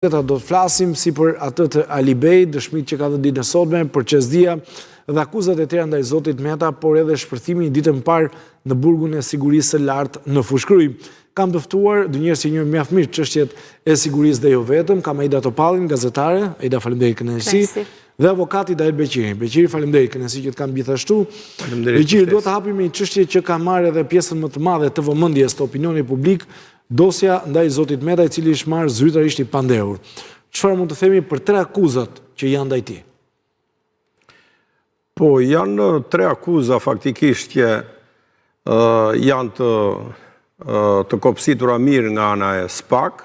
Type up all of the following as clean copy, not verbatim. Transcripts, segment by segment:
Do të flasim si për atë të Alibej, dëshmitë që ka dhënë ditën e sotme, për Cez Dia dhe akuzat e tjera ndaj zotit Meta, por edhe shpërthimi një ditë më parë në burgun e sigurisë së lartë në Fushë-Krujë. Kam të ftuar dy njerëz që njohin mjaft mirë çështjet e sigurisë dhe jo vetëm, kam Aida Topallin, gazetare, Aida faleminderit kënaqësi, dhe avokati Dael Beqiri. Beqiri faleminderit kënaqësi që të kam gjithashtu. Faleminderit. Beqiri, dua të hapim një çështje që ka marrë edhe pjesën më të madhe të vëmendjes të opinionit publik, Dosja ndaj zotit Meta i cili është marrë zyrtarisht i pandehur. Çfarë mund të themi për tre akuzat që janë ndaj tij? Po, janë tre akuza faktikisht që janë të të kopsitura mirë nga ana e SPAK,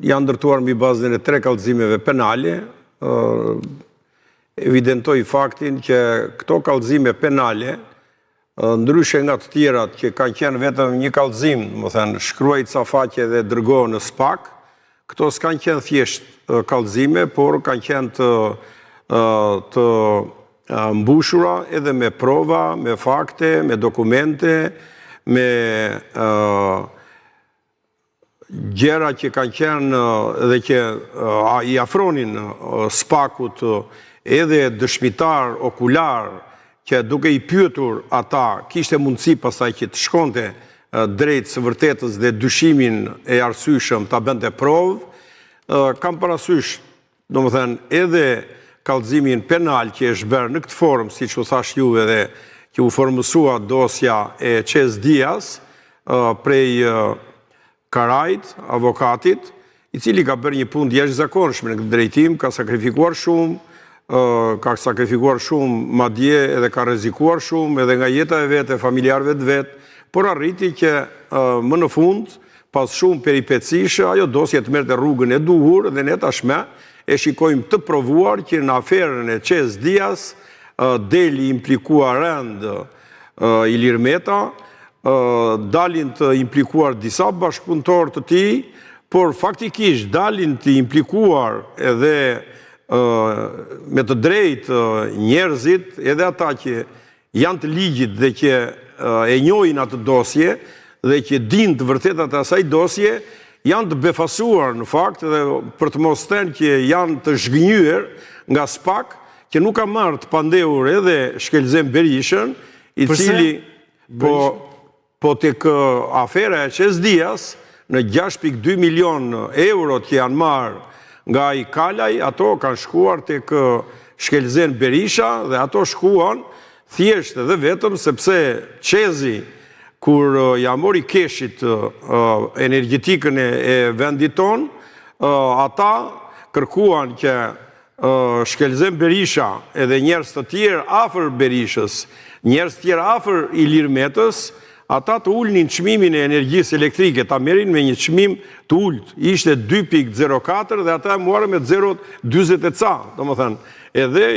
janë ndërtuar mbi bazën e tre kallëzimeve penale, evidentoj faktin që këto kallëzime penale Ndryshe nga të tjerat që kanë qenë vetëm një kallëzim, domethënë shkruaj ca faqe dhe dërgo në SPAK, këto s'kanë qenë thjesht kallëzime, por kanë qenë të të mbushura edhe me prova, me fakte, me dokumente, me gjëra që kanë qenë dhe që i afronin SPAK-ut edhe dëshmitarë okularë që duke i pyetur ata kishte mundësi pastaj që të shkonte drejt së vërtetës dhe dyshimin e arsyeshëm ta bënte provë. Kam parasysh, domethënë, edhe kallëzimin penal që është bërë në këtë formë, siç u thashë juve dhe që u formësua dosja e Cez Dias, prej Karajt, avokatit, i cili ka bërë një punë të jashtëzakonshme në këtë drejtim, ka sakrifikuar shumë, ka sakrifikuar shumë, madje edhe ka rrezikuar shumë edhe nga jeta e vet e familjarëve të vet, por arriti që më në fund, pas shumë peripecish, ajo dosje të merrte rrugën e duhur dhe ne tashmë e shikojmë të provuar që në aferën e Cez Dias del i implikuar rëndë Ilir Meta, dalin të implikuar disa bashkëpunëtorë të tij, por faktikisht dalin të implikuar edhe me të drejtë njerëzit, edhe ata që janë të ligjit dhe që e njohin atë dosje dhe që dinë të vërtetat e asaj dosje, janë të befasuar në fakt dhe për të mos thënë që janë të zhgënjyer nga SPAK, që nuk ka marrë të pandehur edhe Shkelzen Berishën, i cili po po tek afera e Cez Dias në 6.2 milion euro që janë marrë nga ai Kalaj, ato kanë shkuar tek Shkelzen Berisha dhe ato shkuan thjesht dhe vetëm sepse Cezi kur ia mori cash-it energjetikën e vendit tonë, ata kërkuan që Shkelzen Berisha edhe njerëz të tjerë afër Berishës, njerëz të tjerë afër Ilir Metës, ata të ulnin çmimin e energjisë elektrike, ta merrin me një çmim të ulët. Ishte 2.04 dhe ata e muarën me 0.40 e ca, domethënë. Edhe.